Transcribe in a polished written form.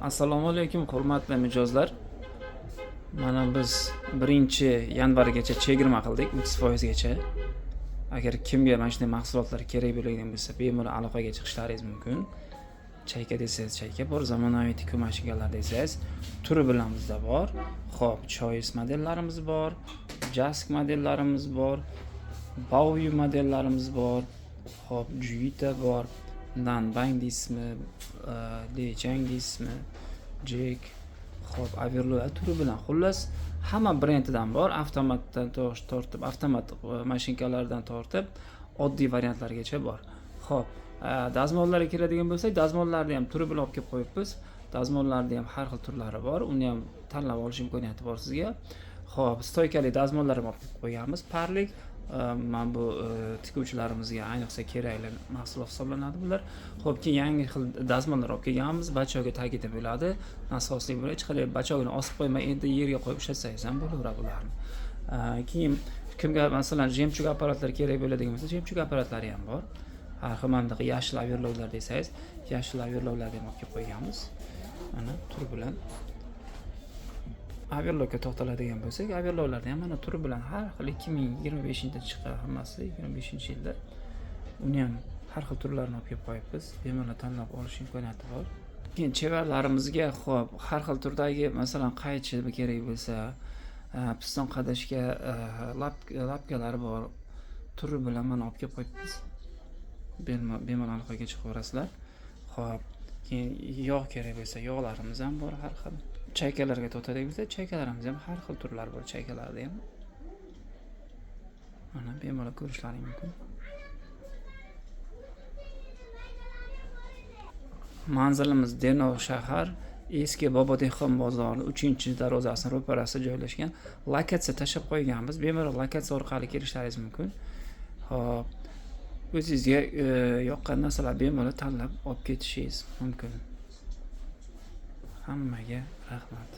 Assalomu alaykum, hurmatli mijozlar. Mana biz 1-yanvargacha chegirma qildik, 30% gacha. Agar kimga mana shunday mahsulotlar kerak bo'ladigan bo'lsa, bemalol aloqaga chiqishlaringiz mumkin. Chayka desangiz, chayka bor, zamonaviy tikuv mashinkalar desangiz, turi bilan bizda bor. Xo'p, Choice modellarimiz bor, Jask modellarimiz bor, Baoyu modellarimiz bor. Xo'p, Juita bor, Nanbang deysizmi, Lechang deysizmi, Jack, xo'p, Averlo turi bilan. Xullas, hamma brendidan bor. Avtomatdan tortib, avtomat mashinkalardan tortib, oddiy variantlargacha bor. Xo'p, dazmollarga keladigan bo'lsak, dazmollarni ham turi bilan olib kelib qo'yibmiz. Dazmollarni ham har xil turlari bor. Uni ham tanlab olish imkoniyati bor sizga. Xo'p, стойка li dazmollar ham olib kelib qo'yganmiz. Parlik, mana bu tikuvchilarimizga ayniqsa kerakli mahsulot hisoblanadi bular. Xo'p, keyin yangi xil dazmollar olib kelganmiz. Бачок i tagida bo'ladi. Nasosli bo'ladi. Hech qanday бачок ini osib qo'ymay, endi yerga qo'yib ishlatsangiz ham bo'laveradi ularni. Keyin kimga, masalan, жемчуг apparatlar kerak bo'ladigan bo'lsa, жемчуг apparatlari ham bor. Har xil mana bunaqa yashil overloklar desangiz, yashil overloklarni ham olib kelib qo'yganmiz. Mana turi bilan. Overlokka to'xtaladigan bo'lsak, overloklarni ham mana turi bilan har xil 2025-yilda chiqqan hammasi, 25-yilda. Uni ham har xil turlarini olib kelib qo'yibmiz. Bemalol tanlab olish imkoniyati bor. Keyin chevarlarimizga, xo'p, har xil turdagi, masalan, qaychi kerak bo'lsa, piston qadashga лапка lar bor. Turi bilan mana olib kelib qo'yibmiz. Bemalol aloqaga chiqaverasizlar. Xo'p, keyin yog' kerak bo'lsa, yog'larimiz ham bor har xil. Chaykalarga to'xtaladigan bo'lsak, chaykalarimiz ham har xil turlari bor chaykalarda ham. Mana bemalol ko'rishlaring mumkin. Manzilimiz Denov shahar, eski Bobodehqon bozori 3-darvozasining ro'parasida joylashgan. Lokatsiya tashlab qo'yganmiz. Bemalol lokatsiya orqali kelishlaringiz mumkin. Xo'p, o'zingizga yoqqan narsalar bemalol tanlab olib ketishingiz mumkin. Hammaga rahmat.